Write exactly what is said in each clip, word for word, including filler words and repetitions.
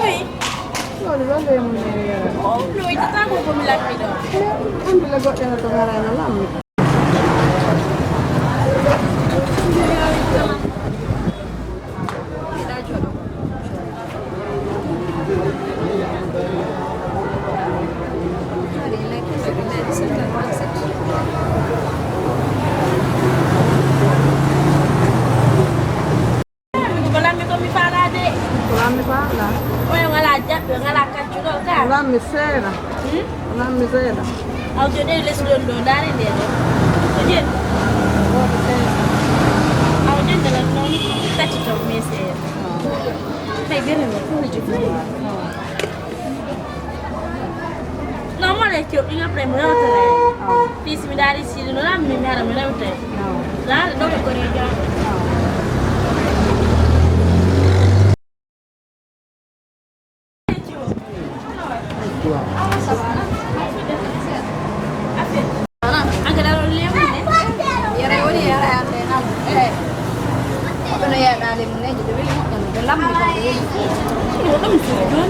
Ɗo mi ɗo lemu ne. O no itata ko ko mi lammi ɗo. Alhamdulillah, goɗɗo no to ngara no lammi. Ko lammi ko mi faalaade. Ko lammi faala. Oyo ngala jaɓɓe, ngala kaccuɗo ka. Ko lammi seeɗa. Hmm? Ko lammi seeɗa. Aw jode les ɗon ɗo, ndaare nde ɗo. Ko jen. Woote seeɗa. Aw jen de lan non tati to mi seeɗa. Kay gere no ko je. No, mo le kyo, ina pre mo yawta. Pisi mi dari si no na mi mi ara mi rewte. La do ko re ja. An ka daro lemu ne. Yere woni yere ande nam. Eh. Kono ya dale mun ne de weli mo de lammi ko de weli. Ni wodum so don.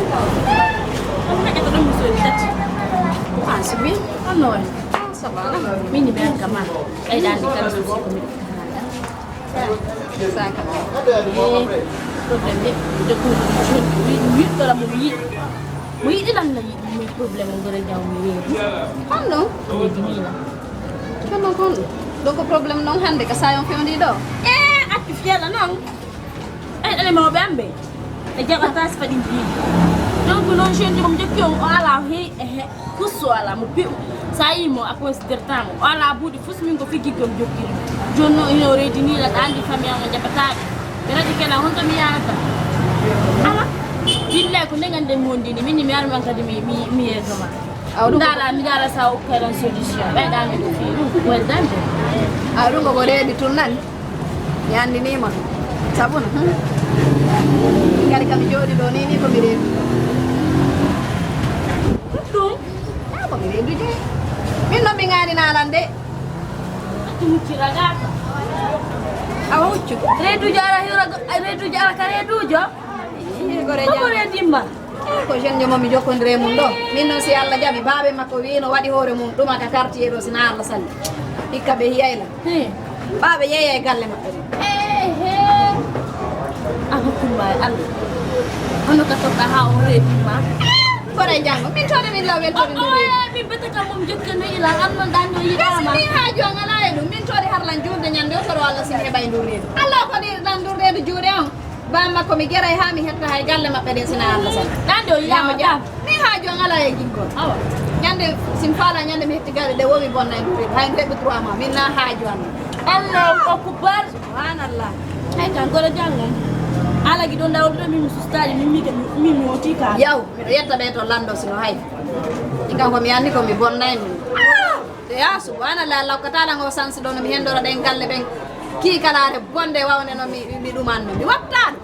Amma e ko dum so tati. Ah, sibi. Ano. Ah, sabana. Mini ben kama. Ay dan di kan so ko mi. Saka. Eh, problème de, de ko joni wi tora mo wi. Mo yiɗi lan la yiɗi mi problème o ngara jaw mi reedu. Honno? Reedu ni la. Kono kon ɗo ko problème non hannde ka sayon fewndi ɗo. Eh, accu fiyala non. Eh, ɗele mawɓe am ɓe. E jaɓata si faɗi mbiyi. Donc non jeune de mo jokki on o ala he e he kusso ala mo piw. Sa yi mo a considère tamo o ala buuɗi fus min ko figgi gom jokkiri. Joni no ino reedi ni la ɗa andi famille am o jaɓataɓe. Ɓe radi kela honto mi yarata. Ala. Billahi ko nde ganden mi wondini min ni mi arman kadi mi mi mi yeeso ma. Aw ɗum ko ndara mi dara sa okkaran solution ɓe ɗa mi ɗo fi ɗum ko weldande. Aw ɗum ko ko reedi tun nani. Mi anndiniima. Sabu no? Hmm. Kadi kam mi jooɗi ɗo ni, ni ko mi reedu. Ɗum? Ah, ko mi reedu je. Min noon mi ŋaani naalan de. Ati mucci ragaka. Awa huccu. Reedujo ara hira, reedujo ara ka reedujo. Ih, gore ko jam. Reedimma. Eh, ko jeune jomo mi jokkondire mum ɗo. Min noon si Allah jaɓi, baabe makko wiino waɗi hoore mum ɗuma ka quartier ɗo sina Allah salli. Hikka ɓe hiyayla. Hmm. Baabe yeeya e galle maɓɓe ɗo. Ehe. A hokkumma e Allah. Hono ka tokka ha o reedimma. Kore janngo. Min tode min law weltode ndu reedu. Min bete kam mum jokkendo ila an noon ɗan ɗo yiɗama. Min haaju an ala e ɗum. Min tode harlan juurde ñande o toro Allah sin heɓa e ndu reedu. Allah ko ɗi ɗan ndu reedu juuɗe on. Bamma ko mi geray haa mi hetta hay galle maɓɓe ɗen sina Allah sani. Ɗan ɗo yiɗama jam. Mi haaju an ala e jingol. Awa. Ñande sin faala ñande mi hetti galle ɗe wowi bonna e ɗum. Hay ndeɓe trois mois min na haaju an. Allahu akbar. Subhanallah. Hay kan goro jangom. Ala gi ɗon dawol ɗo min mi sustaji min mi mi mi woti ka. Yaw, miɗo yetta ɓe to lando sino hay. Ɗi kanko mi anni ko mi bonna e ɗum. Ya subhanallah, Allah hokkata lan o sansi ɗo no mi hendora ɗen galle ɓen. Kii kalaare bonde wawde no mi mi ɗumanno mi wattaano.